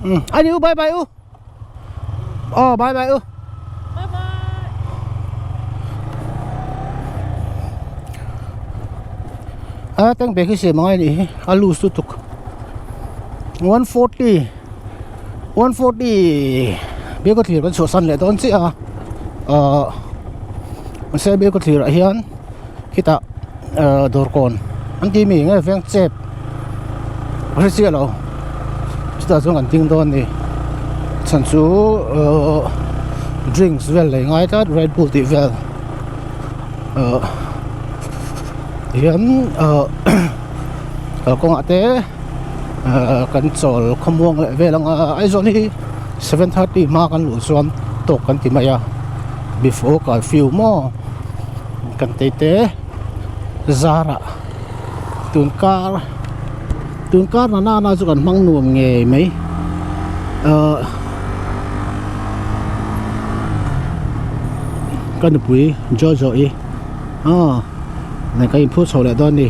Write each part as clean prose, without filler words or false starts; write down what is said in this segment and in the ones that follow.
Um ani u bye bye u aw bye bye u a tank bag hi siam angai anih hi a loose lutuk 140 140 biak a thlir kan chhuahsan leh dawn chiah a ahh mahse biak a thlir ah hian khitah ahh dawr kawn an tih mi nge veng chep a hre chiah lo chutah chuan kan ding dawn a ni chhan chu ahh drinks vel lei ngai tlat red bull tih vel ahh hian ahh kalkawngah te ahh kan chawl khawmuang leh vel ang a Aizawl hi 7:30 hma kan luh chuan tawk kan ti mai a before curfew maw kan tei te zarah tun kar tun kar na nana chu kan hmang nuam ngei mai ahh ka nupui Jojo i aw nen kan inphur chho leh dawn a ni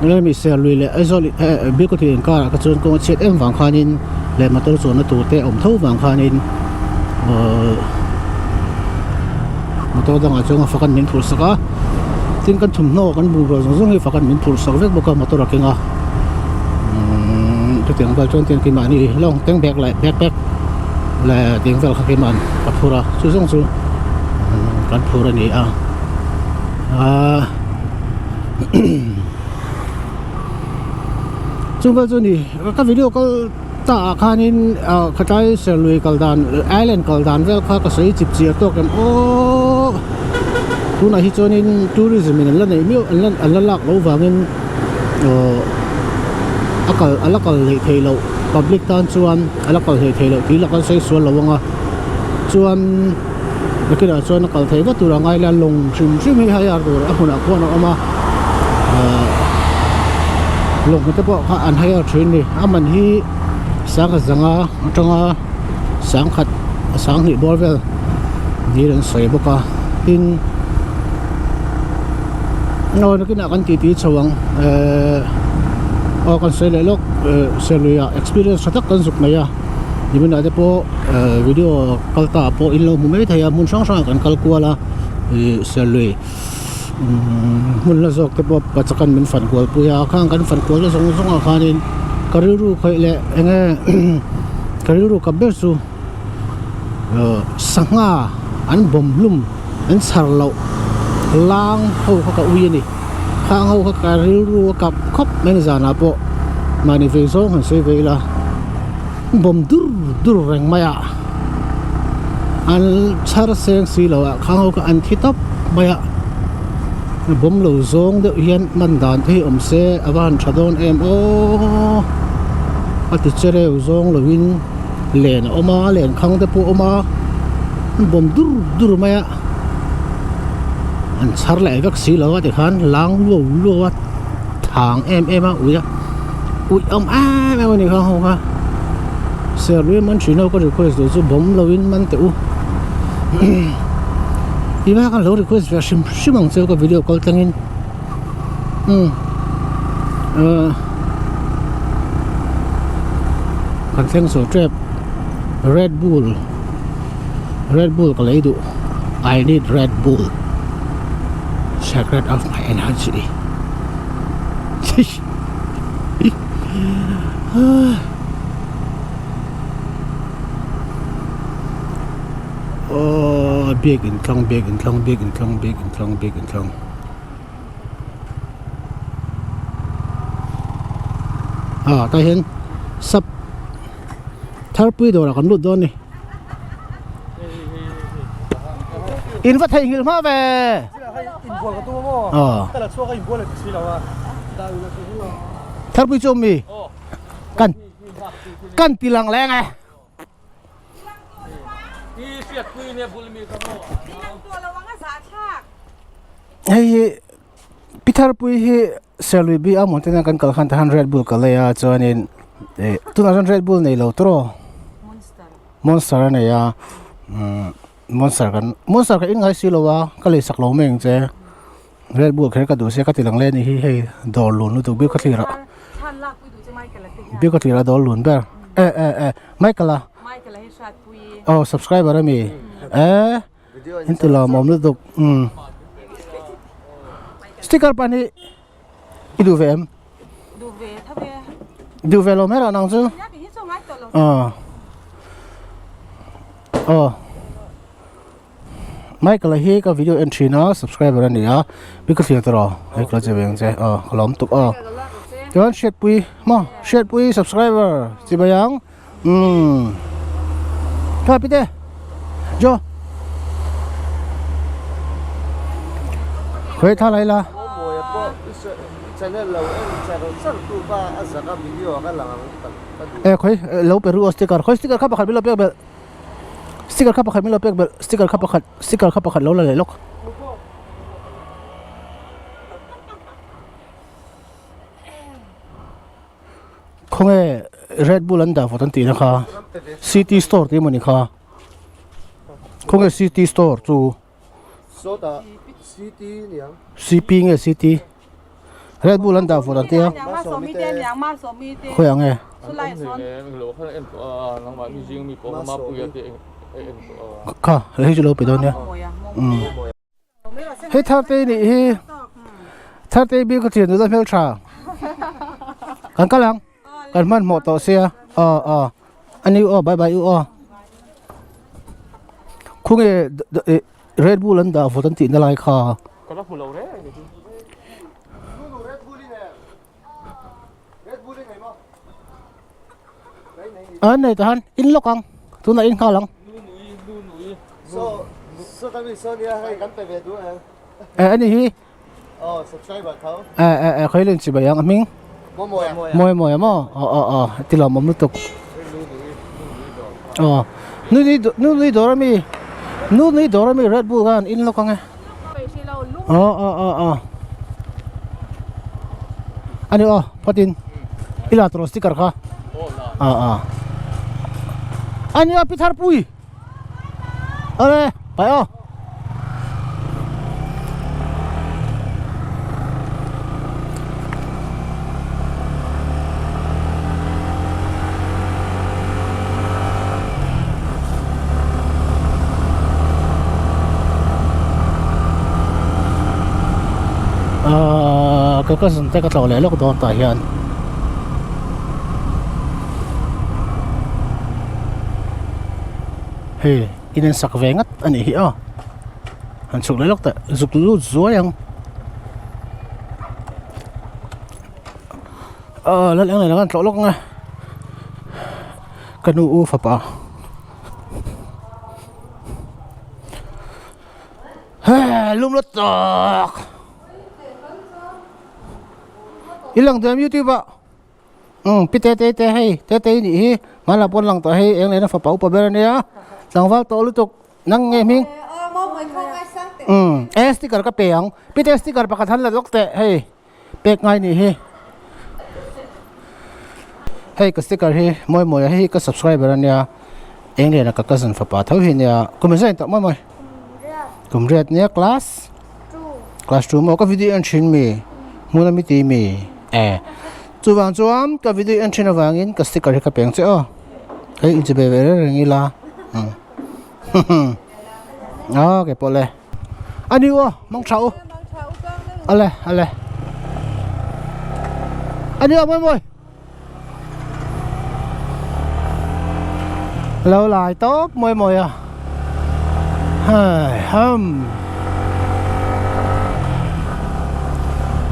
engemaw serlui leh Aizawl eh Bilkhawthlir inkarah kha chuan kawng a chhiat em vang khanin leh motor chuanna tur te a awm tho vang khanin ahh motor dangah chuan a fakan min phurh sak a tin kan thawmhnaw kan bungrua zawng zawng hi fakan min phurh sak vek bawk a motor a keng a umm chutiang vel chuan tin keimahni lawng tank bag leh backpack leh ding vel kha keima'n ka phur a chu zawng chu kan phur a ni a ahh chung vel chu a ni ka video kal ta ah khanin ah khatlai serlui kal dan island kal dan vel kha ka sawi chip chiar tawk em aww tunah hi chuanin tourism in an la neih miau an la an la lak loh vangin aww a kal a la kal hleih theih loh public tan chuan a la kal hleih theih loh tih lah kan sawi sual lo ang a chuan nakinah chuan a kal theih vat tur a ngai la lawng hrim hrim hi hei a tur a hmunah khuan a awm a ahh lawng te pawh kha an hire thin a ni a man hi sangha zanga atanga sangkhat sanghnih bawr vel niin an sawi bawk a tin aw nakinah kan titi chho ang ehh aw kan sawi leh lawk ehh serluiah experience tha tak kan zuk mai a. Niminah te pawh ehh video kal ta ah pawh in lo hmu mai thei a hmun hrang hrangah kan kal kual a ih serlui umm hmun la zawk te pawh pachakan min fan kual pui a khang kan fan kual na zawng zawng ah khanin ka rilru khawih leh eng nge ka rilru kap ber chu ehh sangha an bawm hlum an chhar loh lang ho kha ka ui a ni khang ho kha ka rilru a kap khawp mai a ni zanah pawh mahni vei zawng han sawi ve ila bawm dur dur reng mai a an chhar seng si lo a khang ho kha an thi tawp mai a bawm lo zawng deuh hian hman dan te hi awm se a va han tha dawn em aww a ti chereu zawng lo in len a awm a len khang te pawh a awm a an bawm dur dur mai a an chhar leh vek si lo a tikhan lang luau luau a thang em em a ui a uih awm em em a ni kha ho kha serlui man thin ho ka request duh chu bawm lo in man teh u ti mai khan lo request ve hrim hrim ang che ka video kal tlang in umm ah kan thleng sawi tep red bull red bull ka lei duh I need red bull secret of my energy Aww biak in tlang biak in tlang biak in tlang biak in tlang biak in tlang ah tah hian sap tharpui dawrah kan lut dawn a ni in va theihnghilh hma ve aw tharpui chu awm mi kan kan ti lang leng e hei hi pi tharpui hi serlui bi a mountain a kan kal khan tahan red bull ka lei a chuanin ih tunah chuan red bull nei lo tawh monster a nei a umm monster kan monster ka in ngai si lo a ka lei sak lo mai ang che red bull kher ka duh sia ka ti lang le a ni hi hei dawr lun lutuk bik ka thlir ah bik ka thlir ah dawr lun ber. Eh eh eh Michael a. Michael a hi hriatpui. Oh subscriber ami. Eh in ti lawmawm lutuk umm. Sticker pan hi i duh ve em? Duh ve tha ve. Duh ve lo mai rah nang chu. Nia kei hi chu ngai tawh lo. Aw. Aw. Michael a hi ka video en thin a subscriber a ni a mi ka thlir tawh hei ka lo che ve ang che aw ka lawm tuk aw chuan hriatpui maw hriatpui subscriber chi mai ang umm kha pite jo khawi thla lai la e khawi lo pe ru aw sticker khawi sticker kha pakhat min lo pek belh. Sticker kha pakhat min lo pek belh sticker kha pakhat sticker kha pakhat lo la leh lawk. Khawnge Red Bull an dah vawt an tihna kha city store tih emawni kha khawnge city store chu cp nge city. Red Bull an dah vawt an tia. Khawi ang e. Kha hei chu lo pe dawn nia. Hei Tharte nih hi Tharte bik ka thian nula hmeltha. Kan kal ang. Kan hmanhmawh tawh sia. Aw aw. Ani u aw bye bye u aw. Khawnge Red Bull an dah vawt an tihna lai kha. Ka la hmu lo reng reng hi. An nei tahan in lawk ang tunah in nghal ang. Eh ani hi. Eh eh eh khawi len chibai ang a hming. Mawi mawi a maw aw aw aw ti lawm awm lutuk. Aw nu nui nu nui dawr ami nu nui dawr ami Red Bull khan in lawk ang e. Aw aw aw aw ani aw phawtin i la tawh sticker kha aw aw ani aw pi Tharpui. Awle pai aw. Ahh ka cousin te ka tlawh leh lawk dawn tah hian. Hei in an sak ve ngat a nih hi aw han chhuk leh lawk teh zuk lut zuai ang aw lal eng leh kan tlawh lawk ang e ka nu u fapa hei lum la tawk i lang duh em youtube ah. Umm pi Tetei te hei Tetei nih hi hmanah pawn lang tawh hei eng lehna fapa upa ber ania tlangval tawh lutuk nang nge hming umm e sticker ka pe ang pi te sticker pakhat han la lawk teh hei pek ngai nih hi hei ka sticker hi mawi mawi a hei hi ka subscriber ania eng lehna ka cousin fapa tho hi ania kum engzah in tawh mawi mawi kum riat nia class. Class 2 maw ka video en thin mi hmun ami ti mi e chuvang chuan ka video en thin avangin ka sticker hi ka peng che aw hei inchi ve ve reng reng ila a ke pawh le a ni aw mang tha u ale ale a ni aw mawi mawi Lo lai tawp mawi mawi a hei hum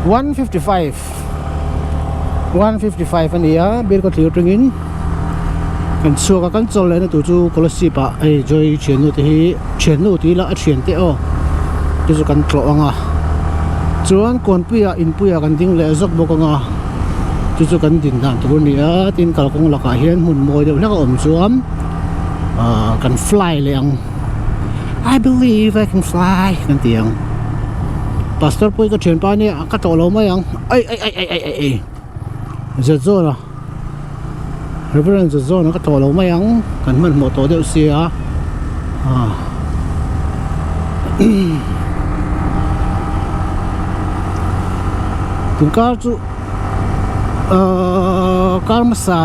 155 155 a ni a bir ka thlir atangin kan chhuak a kan chawl lehna tur chu Kolasib ah hei Joy thiannu te hi thiannu tih ila a thian te aw chu chu kan tlawh ang a chuan kawnpuiah inpuiah kan ding leh zawk bawk ang a. Chu chu kan din dan tur a ni a tin kalkawng lakah hian hmun mawi deuh hlek a awm chuan ahh kan fly leh ang I believe I can fly kan ti ang pastor pawh hi ka thianpa ania ka tlawh lo mai ang ai ai ai ai ai ai zet zawn a reverend zet zawn a ka tlawh lo mai ang kan hmanhmawh tawh deuh sia ah Tun kar chu ahh kar hmasa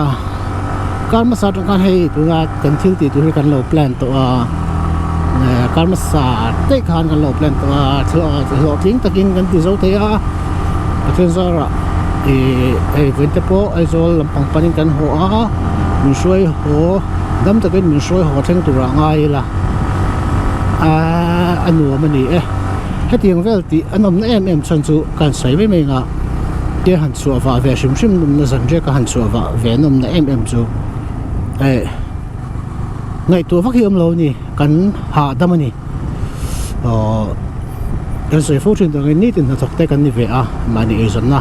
Kar hmasa atang khan hei tuna kan thil tih tur hi kan lo plan tawh a kar hmasa daih khan kan lo plan tawh a hlawhtling takin kan ti zo thei a Pathian zarah ih hei vawiin te pawh Aizawl lampang panin kan haw a min hruai haw dam takin min hruai haw thleng turah a ngai ila aaa a nuam a ni e hetiang vel tih a nawmna em em chhan chu ka han sawi mai mai ang a te han chhuah vah ve hrim hrim nawmna zan riak a han chhuah vah ve nawmna em em chu eh ngaihtuah vak hi awm lo a ni kan hahdam a ni aww kan sawi fo thin tawh ang in nitin hnathawk te kan ni ve a mahni eizawnna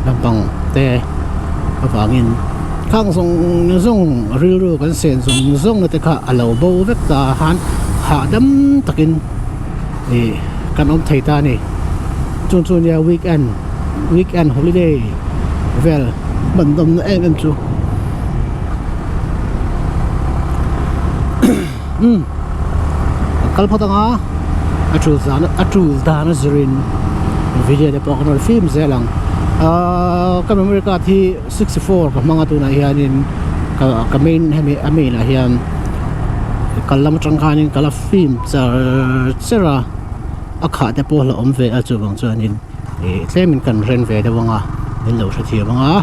lampang te avangin khang zawng zawng rilru kan sen zawng zawng na te kha a lo bo vek ta khan hahdam takin ih kan awm thei ta a ni chung chu nia weekend weekend holiday vel hman nawmna em em chu umm a kal phawt ang a a tul dan a tul dan a zirin video te pawh kan rawn film zel ang ahh ka memory card hi 64 ka hmang a tunah hianin ka ka main hemi a main ah hian kal lam atang khanin ka la film char char a a khah te pawh a la awm ve a chuvang chuanin ih tlemin kan ren ve deuh ang a min lo hrethiam ang a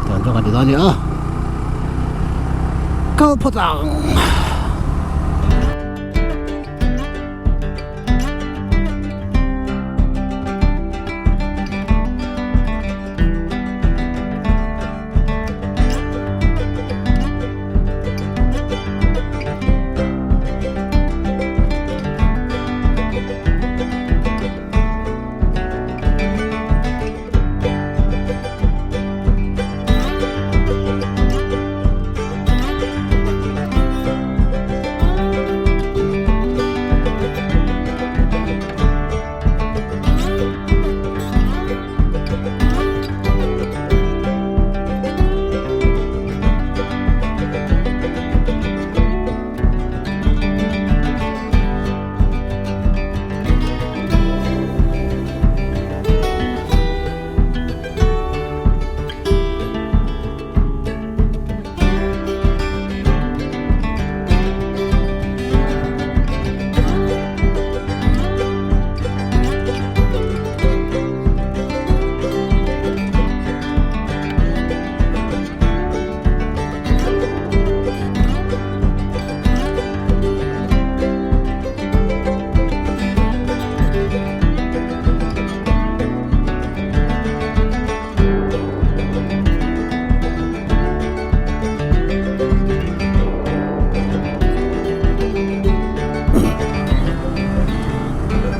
tiang chuan kan ti dawn a ni a kal phawt ang.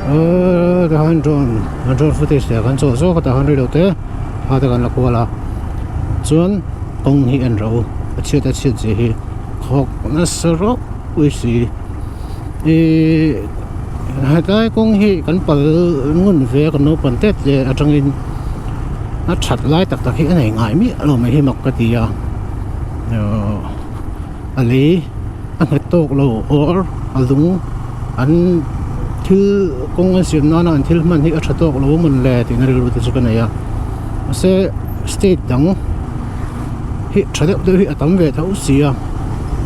Aaa tikhan drone drone footage te kan chawl zawk a tah khan reilo te thla te kan la kual a chuan kawng hi en ro a chhiat a chhiat zia hi khawk nasa ropui si ihh hetlai kawng hi kan pal ngun ve a kan naupang tet te atangin a that lai tak tak hi a nei ngai miah lo mai hi mak ka ti a a lei a nghet tawk lo or a lung an thil kawng an siam nana an thil hman hi a tha tawk lo a mawn le tihna rilru te chu ka nei a mahse state dang hi tha deuh deuh hi a tam ve tho si a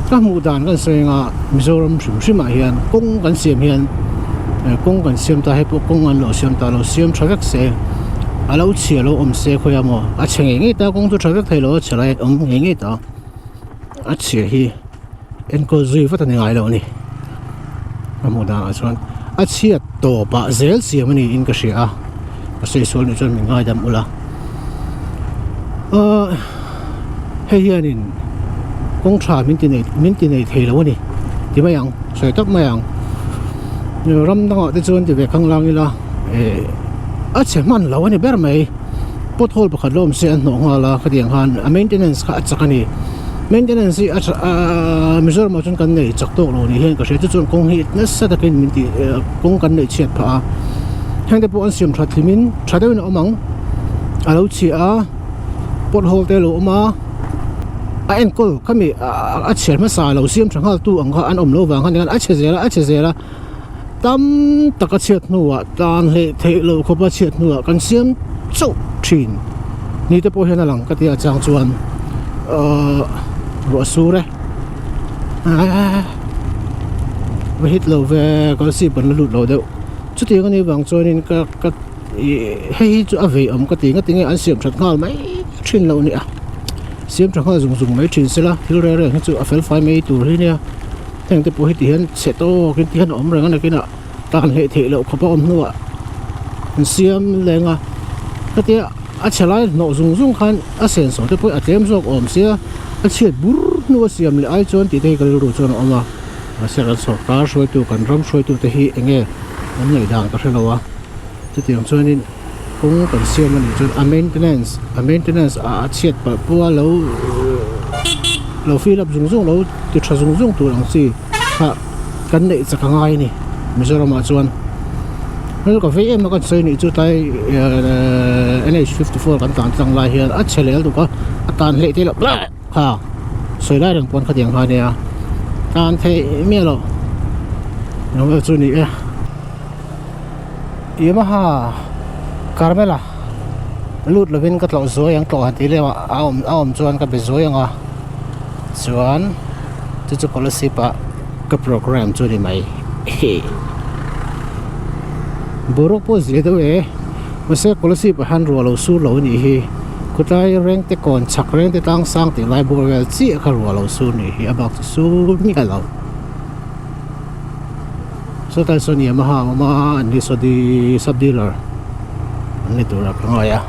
ka hmuh dan kan sawi anga Mizoram hrim hrim ah hian kawng kan siam hian kawng kan siam ta hei pawh kawng an lo siam ta lo siam tha vek se a lo chhia lo awm se khawi a maw a chhe ngei ngei ta kawng chu tha vek thei lo a chhe lai awm ngei ngei ta a chhia hi enkawl zui vat a ni ngai lo a ni a hmuh dan ah chuan a chhiat tawp ah zel siam a ni in ka hria a ka sawi sual nih chuan min ngaidam ula ahh hei hianin kawng tha min ti nei min ti nei thei lo a ni ti mai ang sawi tawp mai ang ram dangah te chuan ti ve khang lang ila eh a chhe hman lo a ni ber mai pothole pakhat la awm se an hnawh nghal a khatiang khan a maintenance kha a chak a ni maintenance hi a tha aaa Mizoram ah chuan kan nei chak tawk lo ni hian ka hria chu chuan kawng hi nasa takin min tih kawng kan neih chhiat phah a heng te pawh an siam that hlim in tha deuhin a awm ang a lo chhia a pothole te a lo awm a a enkawl khami a chhiar hmasa lo siam tha nghal tu ang kha an awm loh vang khan a chhe zel a a chhe zel a tam taka chhiat hnuah tan hleh theih loh khawpa chhiat hnuah kan siam chauh thin ni te pawh hian a lang ka ti a chang chuan ahh. Ruah sur e va hit lo ve Kolasib kan la lut lo deuh chutiang anih vang chuanin ka ka ih hei hi chu a vei awm ka ti nga tinge an siam that nghal mai thin lo nia siam tha nghal zung zung mai thin sela thil reng reng hi chu a fel fai mai tur hi nia heng te pawh hi ti hian chhe tawk in ti hian a awm reng a nakinah tan hleih theih loh khawp a awm hnuah an siam leng a hetia a chhe lai hnawh zung zung khan a senso te pawh a tlem zawk awm sia a chhiat bur hnu a siam leh ai chuan tih te hi ka rilru chuan a awm a mahse kan sawrkar hruaitu kan ram hruaitu te hi eng nge an ngaihdan ka hrelo a chutiang chuanin kawng kan siam a nih chuan a maintenance a maintenance ah a chhiat palh pawh a lo lo fill up zung zung lo ti tha zung zung tur ang chi kha kan neih chak a ngai a ni Mizoram ah chuan hmel ka vei em a kan sawi nih chu tlai ehh N H 54 kan tlan tlang lai hian a chhe lel duk a a tan hleih theih loh kha sawi lai reng pawn khatiang kha ania tan theih miah loh engemaw chu ni e Yamaha Carmela lut lovin ka tlawh zuai ang tlawh han tih lem a a awm a awm chuan ka be zuai ang a chuan chu chu Kolasib ah ka program chu ni mai boruak pawh zia deuh e mahse Kolasib ah hian ruah lo sur lo anih hi khawtlai reng te kawn chhak reng te tlang sang tih lai bawr vel chiah kha ruah lo sur nih hi a bak chu sur miah lo. Sawtlai sawn Yamaha a awm a an ni saw di sub dealer an ni tur a ka ngai a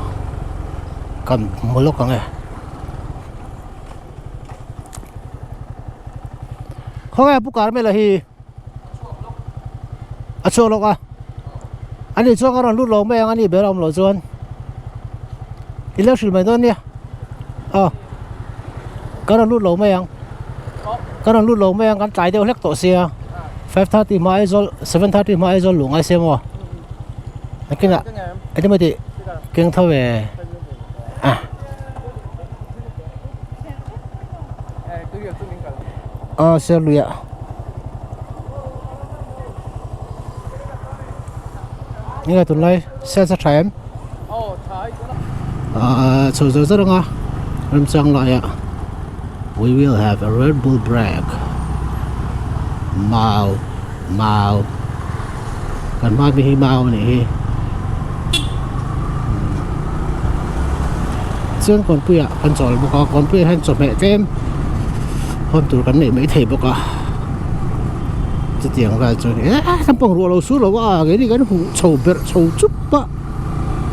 kan hmu lawk ang e khawnge pu Carmel-a hi a chhuak lawk a ani chuan ka rawn lut lo mai ang ani ber a awm loh chuan i lo hrilh mai dawn nia aw ka rawn lut lo mai ang. Ka rawn lut lo mai ang kan tlai deuh hlek tawh sia 5:30 hma Aizawl 7:30 hma Aizawl luh ngai se maw nakinah engemaw tih keng tho ve ah aw Serluiah. Enge tunlai sales a tha em? Ahh chho zawr zawr anga remchang laiah we will have a red bull break mau mau kan hma mi hi mau anih hi chuan kawnpuiah kan chawl bawk a kawnpuiah hian chawhmeh tlem hawn tur kan neih maithei bawk a chutiang vel chu a ni e naupang ruah lo sur lo a keini kan huh chho berh chho chup a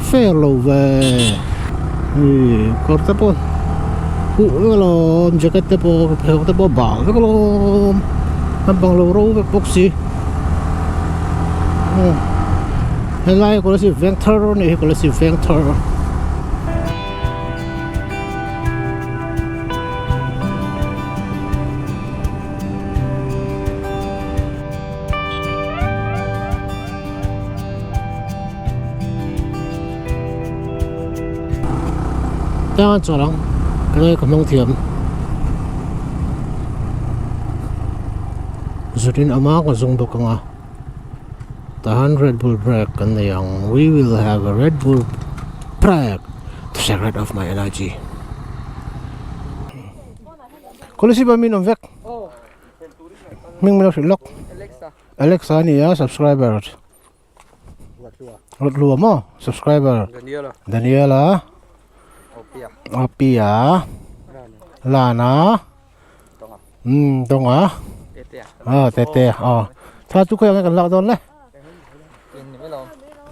fair lo ve hei kawr te pawh huh vek alawm jacket te pawh pheikhawk te pawh bal vek alawm naupang lo ro vek bawk si helai kolasib veng thar a nih hi kolasib veng thar. Tang an chawlh ang ka ngai ka hmang thiam zutin ama ka zung bawk ang a tahan red bull break kan nei ang we will have a red bull break the secret of my energy Kolasib a min awm vek hming min lo hrilh lawk Alexa a ni a subscriber Ruathlua maw subscriber Daniela Opia Lana umm Donga ah Tete aw thla chu khawiah nge kan lak dawn le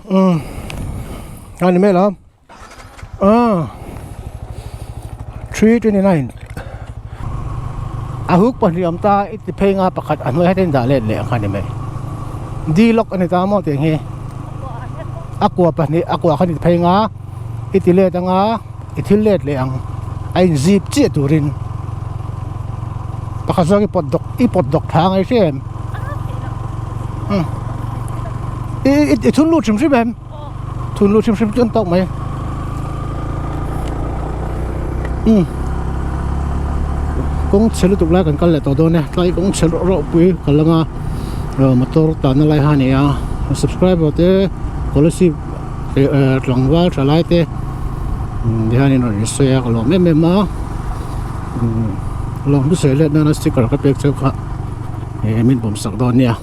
umm a ni mai lo. Ah 329 a huk pahnih awm ta i ti phei nga pakhat a hnuai hetin dah let leh ang kha ni mai di lock a ni ta maw tih ang hi a kua pahnih a kua kha ni phei nga i ti let anga i thil let leh ang a in zip chiah turin pakhat zawk i pawt dawk i pawt dawk tha ang i hria em i i thun lut hrim hrim em. Thun lu hrim hrim chu an tawk mai umm kawng chhe lutuk lai kan kal leh tawh dawn e tlai kawng chhe rawh rawh pui ka lang a motor tanna lai kha a ni a subscriber te scholarship tlangval tha lai te ti hian in rawn insawi a ka lawm em em a umm. Lawm chu sawi let nana sticker ka pek cheu kha eh min bawm sak dawn nia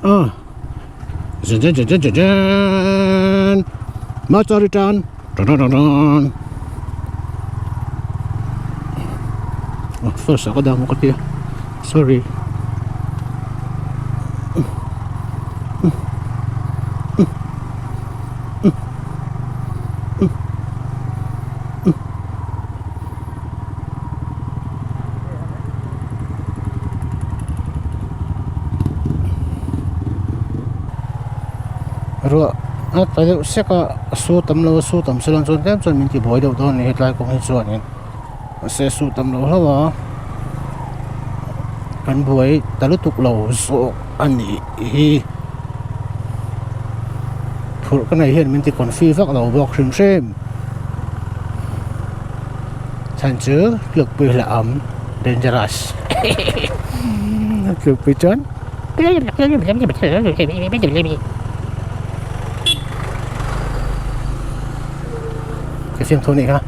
ah zen zen zen zen zen zen machari tan tan tan tan ah first ah ka dah maw ka tia sorry. Ruah a tla deuh sek a a su tam lo a su tam se lang chuan tlem chuan min ti buai deuh dawn a ni hetlai kawng hi chuanin mahse a su tam lo hlauh a kan buai ta lutuk lo zawk a nih hi phurh ka nei hian min ti confi vak lo bawk hrim hrim. Chhan chu tlukpui hla awm dangerous tlukpui chuan ka fiamthu anih kha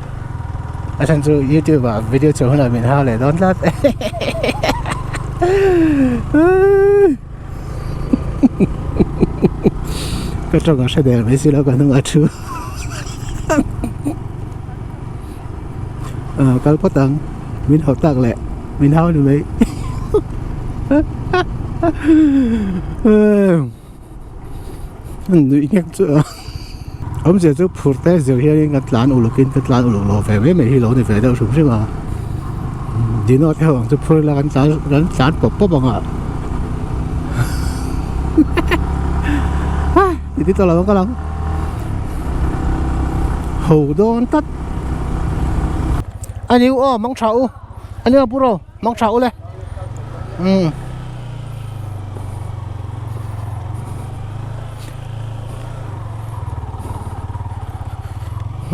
a chhan chu youtube ah video chho hunah min hau leh dawn tlat ka tawng a hre der mai si lo ka hnungah thu. Ah kal phawt ang min hau tak leh min hau ni mai an nuih nghek chu a awmzia chu phur te zir hianin ka tlan uluk in ka tlan uluk lo ve mai mai hi lo ni ve deuh hrim hrim a dino te ho ang chu phur ila kan tlan kan tlan pawp pawp ang a Ti ti tawh lo ang ka lang ho dawn tlat a ni u aw mang tha u a ni pu ro mang tha u le umm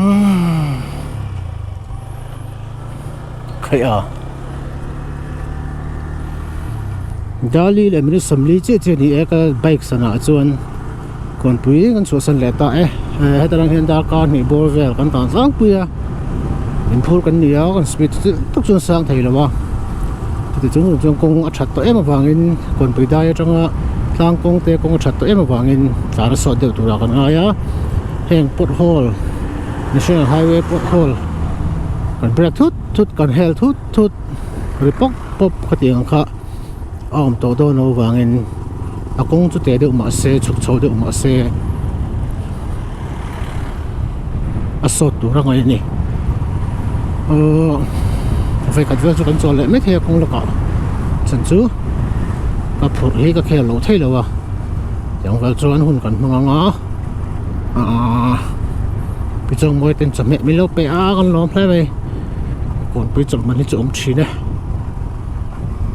umm khaih a Dali leh minute sawmli chiah chiah a ni e ka bike sanah chuan. Kawnpui kan chhuahsan leh ta e heta lang hian darkar hnih bawr vel kan tan tlangpui a inphur kan ni a kan speed chu tak chuan sang thei lo a chuti chung chung chuan kawng a that tawh em avangin kawnpui dai atanga tlang kawng te kawng a that tawh em avangin tlan a sawt deuh turah kan ngai a heng pothole national highway pothole kan break thut thut kan hel thut thut ri pawp pawp khatiang ang kha. a awm tawh dawn loh avangin a kawng chu teh deuh mah se chhuk chho deuh mah se a sawt tur a ngaih a ni aww vawikhat vel chu kan chawl leh mai thei a kawng lakah chhan chu ka phurh hi ka khel loh thei lo a tiang vel chuan hun kan hmang ang a ahh pichangmawi ten chawhmeh min lo pe a kan lawm hle mai kawnpui chawlhman hi chu a awm thin e.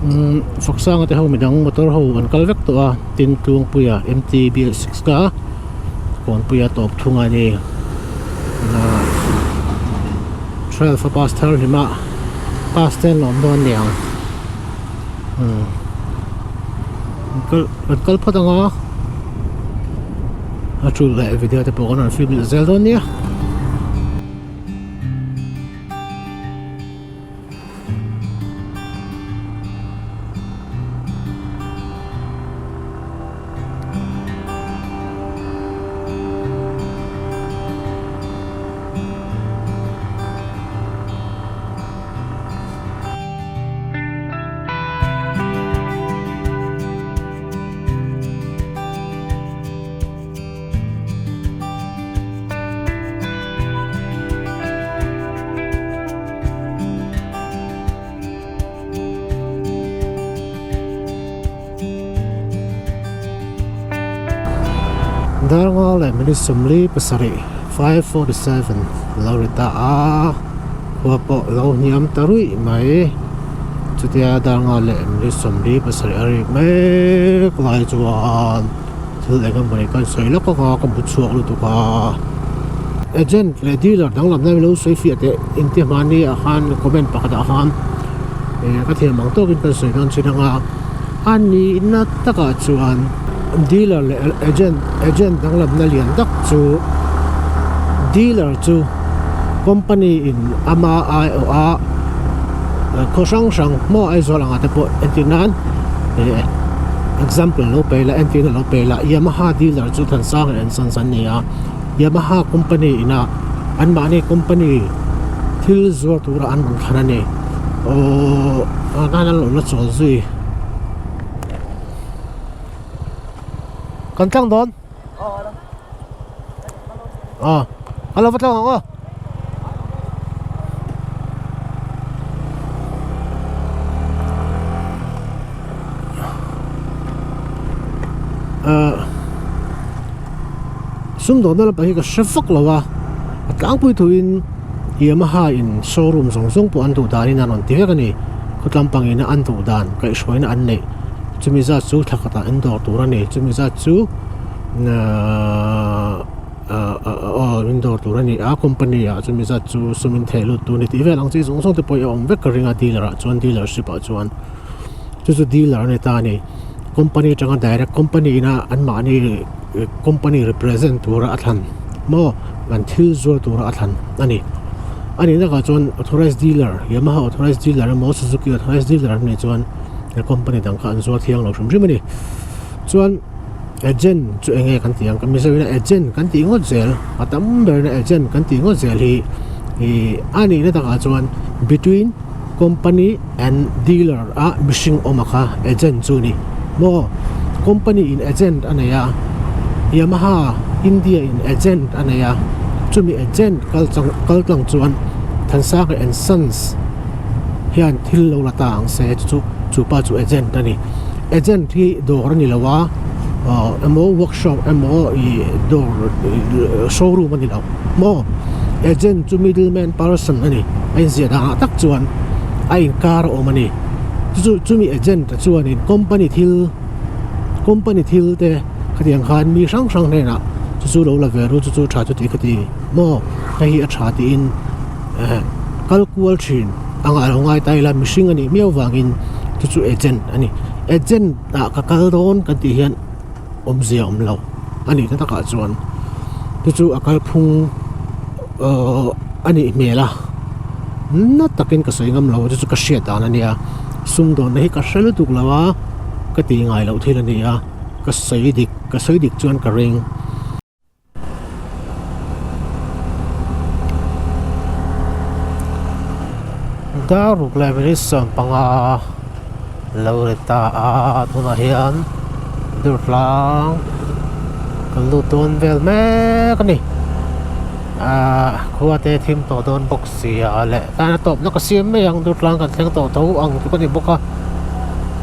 Umm Faksanga te ho midang motor ho an kal vek tawh a tin Tluangpuia M_T_B_L six kha Kawnpuia tawp thung a ni ah twelve a pass thar hlim a pass te an lawm dawn aniang umm an kal an kal phawt ang a a tul leh video te pawh kan rawn film leh zel dawn nia. Darnga leh minute 47 5:47 lo ri ta a khua pawh lo hniam ta ruih mai chutia darnga leh minute 47 a rik mek lai chuan thil eng emawni kan sawi lawk ang a ka bu chhuak lutuk a agent leh dealer danglam na lo sawi fiah teh engti hmani ah khan comment pakhat ah khan eh ka thiam ang tawkin kan sawi dawn chin anga a nihna takah chuan dealer leh agent agent danglam na lian tak chu dealer chu company in ama aiawh a. khaw hrang hrang maw Aizawl angah te pawh entir nan ih example lo pe ila entirna lo pe ila Yamaha dealer chu Thansanga and Sons an ni a Yamaha company ina anmahni company thil zuar tura an rawn thlan a ni aww ah khan an lo la chawl zui kan tlang dawn. Aw a lo va tlang ang aw. Ahh sumdawhna lampang hi ka hre vak lo a a tlangpui thuin Yamaha in showroom zawng zawng pawh an duh danin an rawn ti vek a ni khawtlang pangina an duh dan kaihhruaina an neih. Chumi zat chu thla khatah an dawr tur a ni. Chumi zat chu ahh aw in dawr tur a ni a company ah chumi zat chu sum in theh lut tur a ni tih vel ang chi zawng zawng te pawh hi a awm vek ka ring a dealer ah chuan dealership ah chuan chu chu dealer a ni ta a ni. Company atanga direct company ina anmahni company represent tura a thlan maw an thil zuar tura a thlan a ni. A nihna takah chuan authorised dealer Yamaha authorised dealer emaw Suzuki authorised dealer an nih chuan he company dang kha an zuar thiang lo hrim hrim a ni. Chuan agent chu eng nge kan tih ang Mizo ina agent kan tih ngawt zel a tam ber ina agent kan tih ngawt zel hi ih a nihna takah chuan between company and dealer a mihring awm a kha agent chu a ni. Maw company in agent a nei a Yamaha India in agent a nei a chumi agent kal chang kal tlang chuan Thansanga and Sons hian thil lo la ta ang se chu chu chu pa chu agent a ni agent hi dawr a ni lo a aw emaw workshop emaw ih dawr showroom a ni lo maw agent chu middle man person a ni a inziah dan ah tak chuan a inkar a awm a ni chu chu chumi agent ah chuanin company thil company thil te khatiang khan mi hrang hrang hnenah chu chu lo la ve ru chu chu tha chu tih ka ti maw hei hi a tha tiin. Kal kual thin a ngah lo ngai ta ila mihring a nih miau vangin chu chu agent a ni agent ah ka kal dawn kan tih hian awmzia a awm lo a nih na takah chuan chu chu a kalphung ahh a nih hmel a na takin ka sawi ngam lo chu chu ka hriat dan a nia sumdawnna hi ka hre lutuk lo a ka tih ngai loh thil a ni a ka sawi dik ka sawi dik chuan ka ring. Dar ruk leh minute 15 lo ri ta a tunah hian durtlang kan lut dawn vel mek a ni ahh khua te thim tawh dawn bawk si a leh tan a tawpna ka siam mai ang durtlang kan thleng tawh tho ang tluk a ni bawk a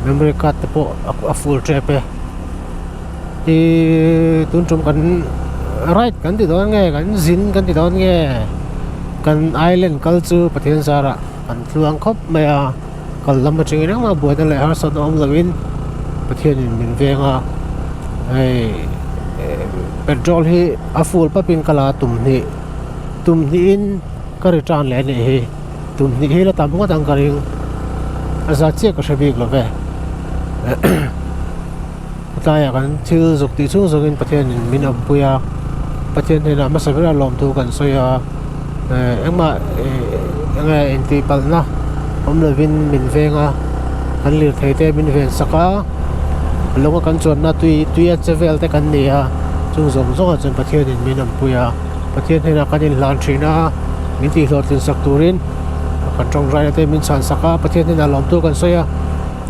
memory card te pawh a full tep e. Ihh tun tum kan ride kan ti dawn nge kan zin kan ti dawn nge kan island kal chu Pathian zarah kan tluang khawp mai a kal lam atangin engmah buaina leh harsatna awm lovin Pathianin min veng a hei petrol hi a full pap in ka la tum hnih tum hnihin ka return leh a nih hi tum hnih hi la tam ngawt ang ka ring a zat chiah ka hre bik lo ve. Tlaiah kan thil zuk tih chhung zawngin Pathianin min awmpui a, Pathian hnenah hmasa berah lawmthu kan sawi a, eh engmah eh enge intihpalhna awm lovin min veng a, kan lirthei te min ven sak a, lawnga kan chuanna tui tuia che vel te kan ni a, chung zawng zawngah chuan Pathianin min awmpui a, Pathian hnenah kan inhlan thin a, min tihhlawhtlin sak turin kan tawngtaina te min chhan sak a, Pathian hnenah lawmthu kan sawi a,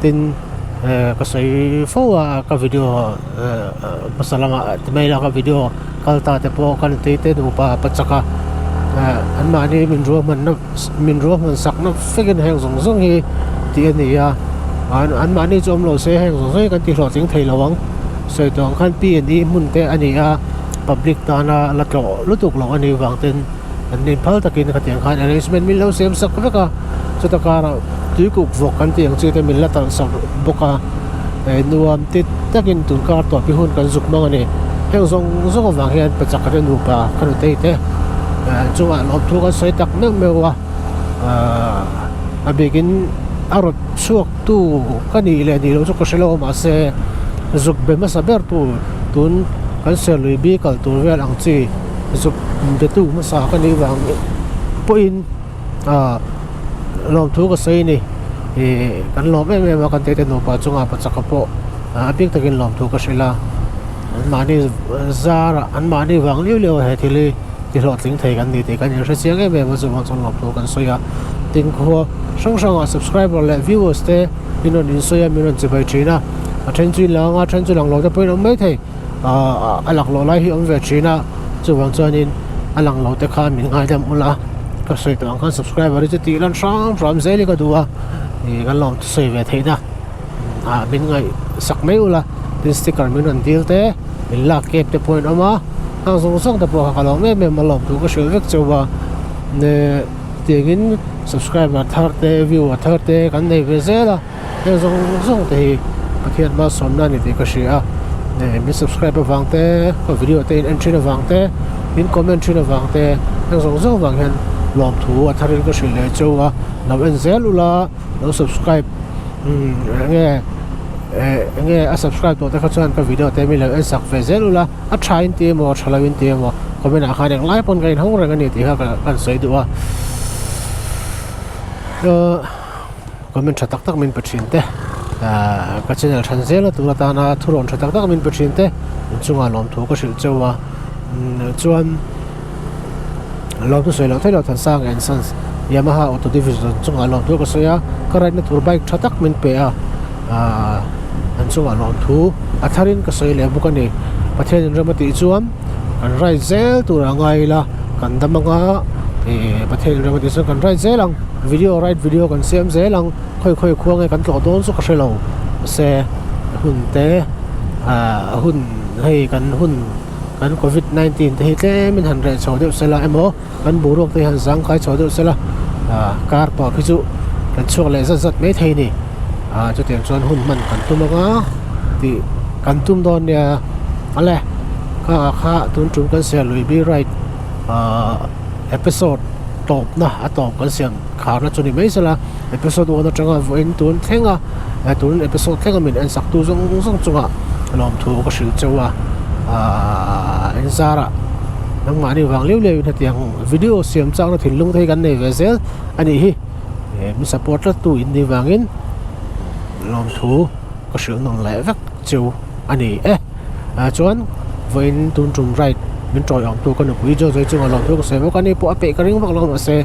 tin. Eh ka sawi fo a ka video eh hmasa lamah ti mai ila ka video kal ta te pawh ka nutei te nupa pa chak a eh anmahni min ruahmanna min ruahman sakna vekin heng zawng zawng hi tih a ni a anmahni chu awm lo se heng zawng zawng hi kan tih hlawhtling thei lo ang sawi tawh ang khan P and E hmun te a ni a public tana la tlawh lutuk loh a nih vang ten an nin phal takin khatiang khan arrangement min lo siam sak vek a chuta karah tui kuk vawk kan tih ang chi te min la talh sak bawk a eh nuam ti takin tun kar tawh pi hun kan zuk hmang a ni heng zawng zawng avang hian pachak te nupa ka nutei te eh chungah lawmthu kan sawi tak meuh meuh a ahh a bikin a rawt chhuak tu ka nih leh nih loh chu ka hre lo a mahse zuk be hmasa ber tu tun kan serlui bi kal tur vel ang chi. Zuk betu hmasa ka nih vang pawhin ah lawmthu ka sawi a ni. Ih kan lawm em em a kan tete nupa chungah pachaka pawh a bik takin lawmthu ka hrilh a an mahni zarah an mahni vang liau liau a he thil hi ti hlawhtling thei kan ni tih kan inhre chiang em em a chuvang chuan lawmthu kan sawi a tin khua hrang hrangah subscriber leh viewers te min rawn insawi a min rawn chibai thin a a then chu inlang a then chu lang lo te pawhin awm mai thei ahh a laklawh lai hi awm ve thin a chuvang chuanin a lang lo te khan min ngaidam ula ka sawi tawh ang khan subscriber hi chu tih lan hram hram zel hi ka duh a ih kan lo sawi ve theih na ah min ngaih sak mai ula tin sticker min rawn dil te min lak kep te pawh in awm a hang zawng zawng te pawh kha ka lawm em em a lawm thu ka hrilh vek chauh a neh tiangin subscriber thar te viewer thar te kan nei ve zel a. Heng zawng zawng te hi Pathian malsawmna a ni tih ka hria a, min subscribe avang te, ka video te in en thin avang te, min comment thin avang te, heng zawng zawng avang hian lawmthu a tharin ka hrilh leh cheu a, lo en zel ula, lo subscribe umm enge eh enge a subscribe tawh te kha chuan ka video te mi lo en sak ve zel ula, a tha in ti emaw a tha lo in ti emaw comment ah khan englai pawn ka inhawng reng a ni tih kha ka han sawi duh a. Comment tha tak tak min pe thin te ahh ka channel than zel a tur atana thurawn tha tak tak min pe thin te inchungah lawmthu ka hrilh cheu a umm chuan lawmthu sawi loh theih loh Thansang and Sons Yamaha Auto Division chungah lawmthu ka sawi a ka ride na tur bike tha tak min pe a ahh an chungah lawmthu a tharin ka sawi leh bawk a ni Pathian in ram a tih chuan kan ride zel tur a ngai ila kan dam anga ih Pathian in ram a tih chuan kan ride zel ang. Video ride video kan siam zel ang khawi khawi khua nge kan tlawh dawn chu ka hre lo mahse hun te ah hun hei kan hun kan covid 19 te hi tlem in han reh chho deuh sela emaw kan boruak te hi han zangkai chho deuh sela ah kar tawp hi chu kan chhuak leh zat zat mai thei a ni ah chutiang chuan hun hman kan tum anga tih kan tum dawn nia awle kha kha tun tum kan siam lui bi ride ah episode tawpna a tawp kan siam kharna chu ni mai sela episode one atanga vawiin tun thleng a eh tun episode thleng a min en sak tu zawng zawng chungah lawmthu ka hrilh cheu a ahh in zarah nangmahni vang liau liau in hetiang video siam chakna thinlung te hi kan nei ve zel a nih hi eh min support tlat tu in nih vangin lawmthu ka hrilh nawn leh vek cheu a ni e. Ah chuan vawiin tun tum ride min tawiawm tu ka nupui Jojo chungah lawmthu ka sawi bawk a ni pawh a peih ka ring vak lo mahse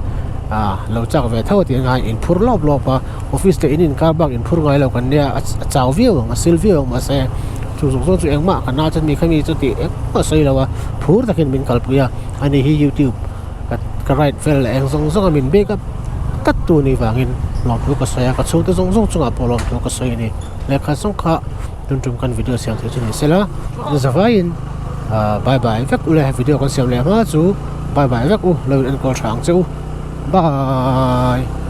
ah lo chak ve tho a tih angai in phur lawp lawp a office leh in inkar bak in phur ngai lo kan nia a chau viau ang a sil viau ang mahse chu zawng zawng chu engmah ka na chuan mi kha mi chu tih engmah a sawi lo a phur takin min kalpui a ani hi youtube ka ka ride vel leh eng zawng zawng a min bake up tlat tu ni vangin lawmthu ka sawi a ka chhungte zawng zawng chungah pawh lawmthu ka sawi a ni lehkha zawng kha. Tun tum kan video siam thei chu ni sela zavaiin ah bye bye vek ule video kan siam leh hma chu bye bye vek u lo in enkawl tha ang che u bye.